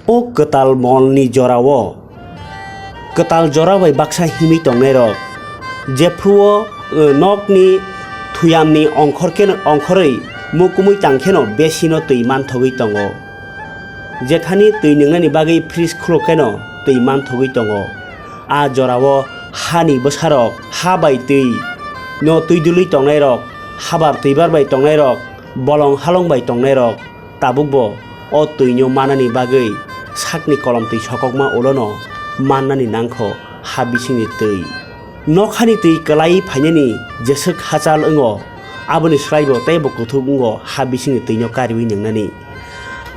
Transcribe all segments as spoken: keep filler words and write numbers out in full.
O kwtal molni jorao kwtal jora bai baksa himwi tongnairok, jephruo, eh, nokni thuyamni ongkhor khe-, ongkhorwi mukumui tang kheno besino twi manthogwi tongo. Jekhani twi nwngnani bagwi fridge khuluk kheno twi manthogwi tongo. A jorao hani bwsarok ha bai twi no twi dului tongnairok, habar twibar bai tongnairok, bolong halong bai tongnairok, tabukbo o twino manani bagwi sakni kolomtwi sokokma ulono mannani nangkho ha bisingni twi. Nokhani twi kwlai phainani jeswk hachal wngo, aboni swlaibo teibo kuthuk wngo ha bisingni twino kariwi nwngnani.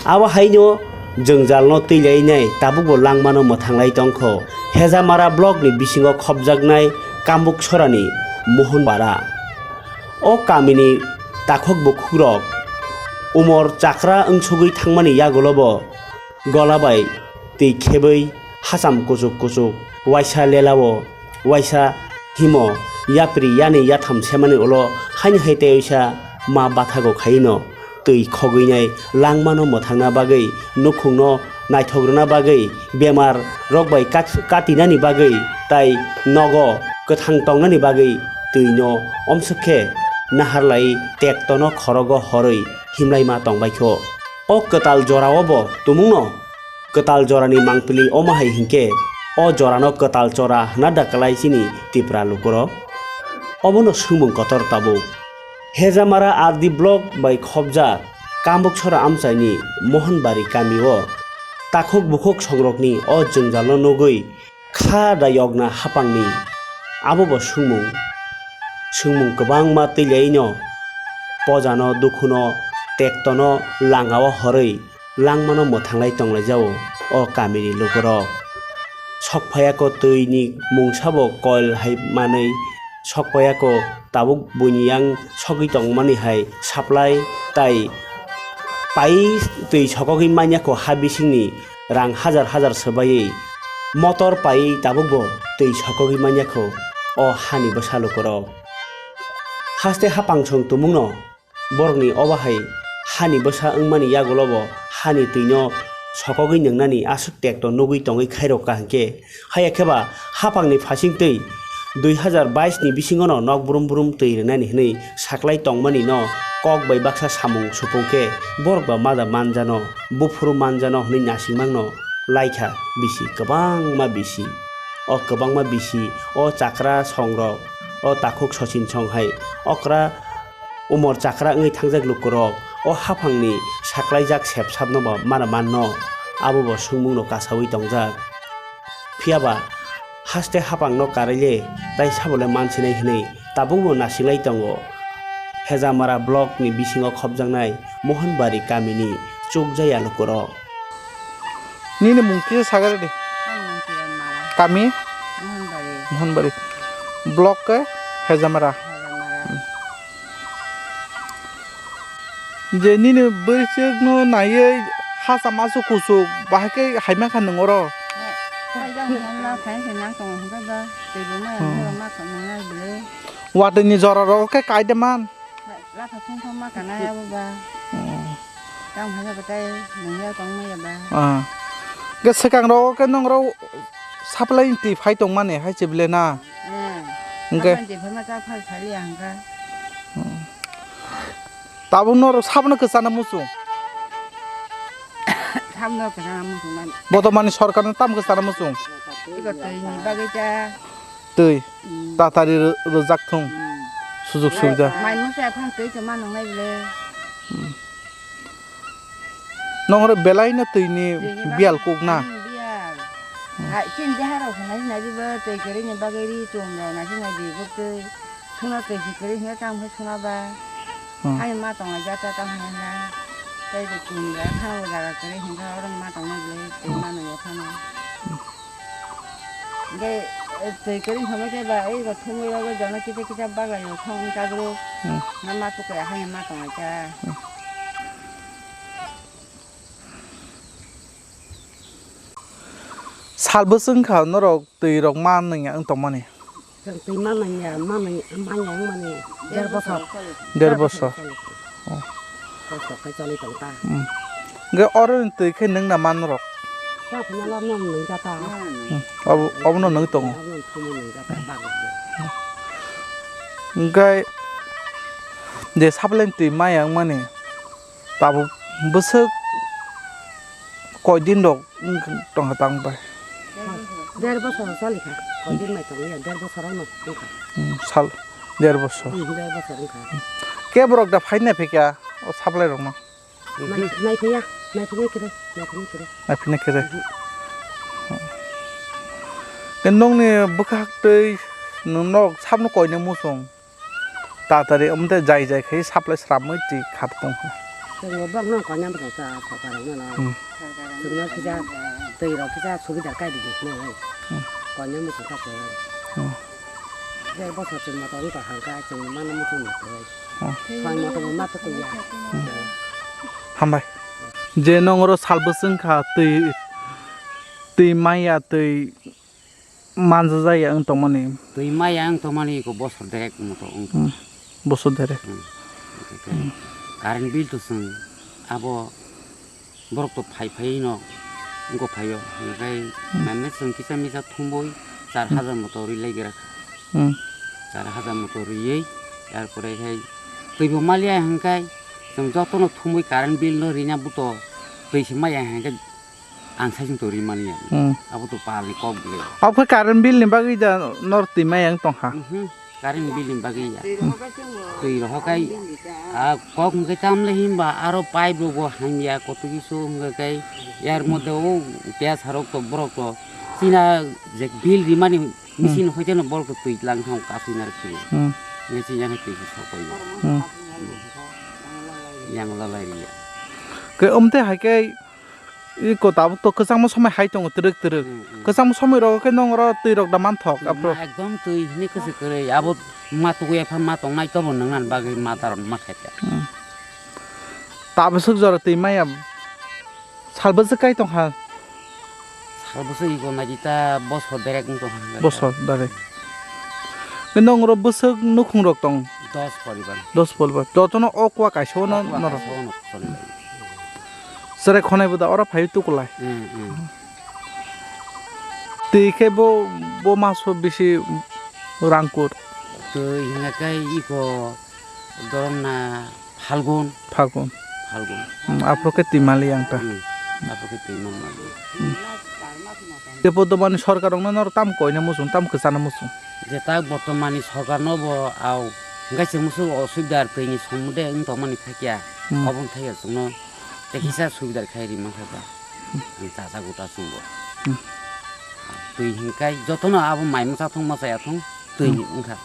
Abo haino jwngjalno twi lainai tabukbo langmano mwthanglai tongkho. Hejamara blockni bisingo khopjaknai Kambuksorani Mohonpara. O kamini takhuk bukhukrok umor chakra wngsugwi thangmani yagulobo gola bai twi khebwi hacham kuchuk kuchuk, waisa lelao, waisa himo, yapri yani yatham semani ulo haino hai tei waisa ma bathago khaino twi khogwinai langmano mwthangna bagwi, nukhungno naithok rwna bagwi, bemar rok bai kat-, katinani bagwi tai nogo kwthang tongnani bagwi twino omswk khe naharlai tektono khorogo horwi himlaima tongbaikho. O kwtal jorao bo tumungno kwtal jorani mangpili omo hai hinkhe o jorano kwtal chora hwnada kwlai chini Tipra lukurok? Obono swngmung kotor tabuk. Hejamara R D block bai khopjak Kambuksora amchaini Mohonbari kamio takhuk bukhuk songrokni o jwngjalo nugwi kha da yokna hapangni abo bo swngmung. Swngmung kwbangma twilaino pojano dukhuno tektono langao horwi langmano mwthanglai tonglaijao o kamini lukurok. Sokphaiya ko twini mungsabo koil hai manwi sokphaiya ko tabuk buini yang sogwi tongmani hai supply tai pai twi sokogwi manya ko ha bisingni rang hajar hajar swbaiwi motor paiwi tabukbo twi sokogwi manya ko o hani bwsa lukurok. Haste hapangsong tumungno borokni obo hai hani bwsa wngmani yagulobo hani twino sokogwi nwngnani aswk tekto nugwi tongwi khairok kaham khe. Haiya khe ba hapangni phasing twi dui hazar bais ni bisingo no nok brum brum twi rwnani hwnwi saklai tongmani no kok bai baksa samung supung khe borok ba mada manjano, buphuru manjano hwnwi naisingmang no laikha bisi kwbangma bisi. O kwbangma bisi o chakra songrok o takhuk sochin song hai okra umor chakra wngwi thangjak lukurok o haphangni saklaijak sepsapno bo mana manno, abo bo swngmungno kasaui tongjak. Phiyaba haste haphangno karaile tai sabole mansinai hwnwi tabukbo nasinai tongo. Hejamara blockni bisingo khopjaknai Mohonbari kamini chukjaya lukurok. Nini mung kisa sagari di. Ang mung kisa mala. Kami? Mohonbari. Mohonbari. Block ke Hejamara. Hejamara. Je nini bwrwicwkno naiwi hacham aswk kuchuk, bahai khe hai mankha nwng oro? Hai jang nang la khai se nang tongo hwnkhe ba, twi bo maya hwnkhe ba ma kha nang nai bwlwi. Watwi ni jora rogo khe kai de man. Lakha thung thung ma kana ya bo ba. Hmm. Tang phai ba tai nung ya tong ma ya ba. Ah. Ge swkang rogo khe nung ro supply ni twi phai tong mani hai se bile na. Hmm. Hwnkhe. Aboni twi phai ma ta phal phai ya hwnkhe. Hmm. Tabuk norok sabno kwchana muchung. Sabno kwchana muchung nani. Botomani sorkarno tam kwchana muchung. Iko twi ni bagwi ta. Twi. Hmm. Tatari ro-, rwjak thung. Hmm. Sujug subida. Mai musa phang twi tongma nungnai le. Hmm. Nongre belai no twi ni biyal kuk na. Hmm, biyal. Hmm. Hai, chini deha rok hwnai nai bo twi kwrwi ni bagwi ri chum rok nai nai di bo twi. Suna twi si kwrwi hwnwi tang phai suna ba. Hmm. Hai ma tong ja ta tang hwnai na. Tei bo chum rok khang bo jaga kwrwi hwnwi oro ma tong nai le twi ma nung ya phano. Hwnkhe, eh, twi kwrwi hwnwi khe ba, ei rok thumwi rogo jono kisa kisa baglaio, thong wng kagro. Hmm. Na ma tukui ahai ma tonglai kha. Hmm. Sal bwswk wngkha norok twi rok ma nungya wng tongmani? Chwng twi ma nungya, ma nung-, ma nungya wngmani der bosor. Der bosor. Oh. Kosto khe choli tong ta. Hmm. Hwnkhe oro ni twi khe nung na man rok? Chapna lamna nung jata. Hmm. Obo, obono nung tongo. Obono thumui nung jata, bagwi. Hwnkhe je supply twi maya wngmani tabuk bwswk koi din rok wng tongkha tang bai? Der bosor choli kha. Koi din bai tongya, der bosor no wngkha. Hmm, sal der bosor. Hmm, der bosor wngkha. Kebo rok da phaina phika o supply rok no? Nai-, naiphiya, naiphinai kwrwi, naiphinai kwrwi. Naiphinai kwrwi. Mhm. Ke nokni bwkhak twi nwng nok sapno koina muchung. Tatari omo tei jai jai khai supply sramwi twi khat tong kha. Chwngbo bokno koina muchung ta sokar rokno no. Hmm. Chwngno kisa twi rok kisa subidar kai di di nai. Hmm. Koina muchung ta kwrwi. Hmm. Der bosor chwng motor wngkha hangkha chwng mano muchung ma kwrwi. Hmm. Soi motor bo ma tukuya. Hmm. Hambai. Je nong oro sal bwswng kha twi, twi maya twi manjajaya wng tongmani. Twi maya wng tongmani ko bosor derek moto wng tong. Hmm. Bosor derek. Hmm. Current bill to chwng abo borok to phai phai no wngkha phaio hingkhai Hmm. mane chwng kisa misa thumboi char Hmm. hajar moto ri lai gra. Hmm. Char hajar moto riwi, yarpore khai twibo maliya hingkhai chwng jotono thumwi current bill no rina buto twi se maya hingkhai ang saichung to ri mani ya. Hmm. Abo to palni kok bile. Obo khe current bill ni bagwi da nor twi maya wng tongkha. Mhm. Current bill ni bagwi ya. Hmm. Twi rohor khai a kok hingkhai tamle himba aro pipe rok bo hamya kotwi so hingkhai yar moddhe o piyas harok to borok to china je bill rimani Machine hoite no borok to twi lang thang kasui nar khi. Hmm. Machine yang twi sok pai. Hmm. Yang lalai ri ya. Ke omte hai ke iko tabuk to kwchangma somoi hai tongo twrwk twrwk. Hmm, hmm. Kwchangma somoi rogo khe nong oro twi rok da man thok aphuru. Ma ekdom twi hini kwchwk kwrwi abo ma tukuya pha ma tongnai tobo nang nan bagwi ma daron ma khaita. Hmm. Tabuk swk jora twi maya. Sal bwswk kai tongkha? Sal bwswk ego naidi ta bosor derek wng tongkha. Bosor derek. Be nong oro bwswk nukhung rok tong? Dos poribar. Dos poribar. Jotono o kua kaisa o no norok. Kaisa o no choli lai. Chwrai khonai bo da oro phai tukulai. Hmm, hmm. Twi khe bo, bo maso bisi rang kur. Twi hingkha khe iko doronna Phalgun. Phalgun. Phalgun. Hmm, aphuru khe twi mali ang ta. Hmm. Aphuru khe twi mali. Hmm. Tei bo domani sorkar rokno noro tam koina muchung, tam kwchana muchung. Je tak bortomani sorkar no bo au hingkhe chwng muchung osubidar twi ni somode wng tongmani thakya. Hmm. Oboni thakya chwngno tei kisa subidar khai rima kha ba. Hmm. Ang chacha guta chwngbo. Hmm. Twi hingkhe jotono abo mai mwsa thung mwsa ya thung. Twi Hmm. wngkha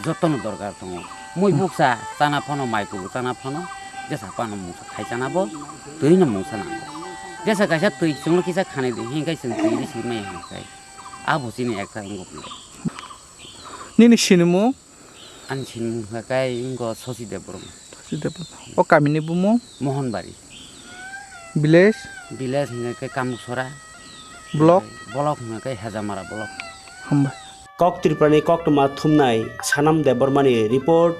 jotono dorkar tongo. Mui Hmm. buksa chana phano, mai kubur chana phano, jesa phano mungsa khai chana bo, twi no mungsa nango. Jesa kaisa twi chwngno kisa khanai di, hingkhe chwng twi ri swi maya hingkhe. Abo chini ekta wngkha. Nini sinimung? Ani sinimung hwnkha khe wngkha Sosi Debbarma. Sosi Debbarma. O kamini bumung? Mohonbari. Village? Village hingkha khe Kamuksora. Block? Block hingkha khe Hejamara block. Hambai. Kok Tripura ni koktwma thumnai Sanam Debbarma ni report,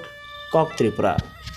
Kok Tripura.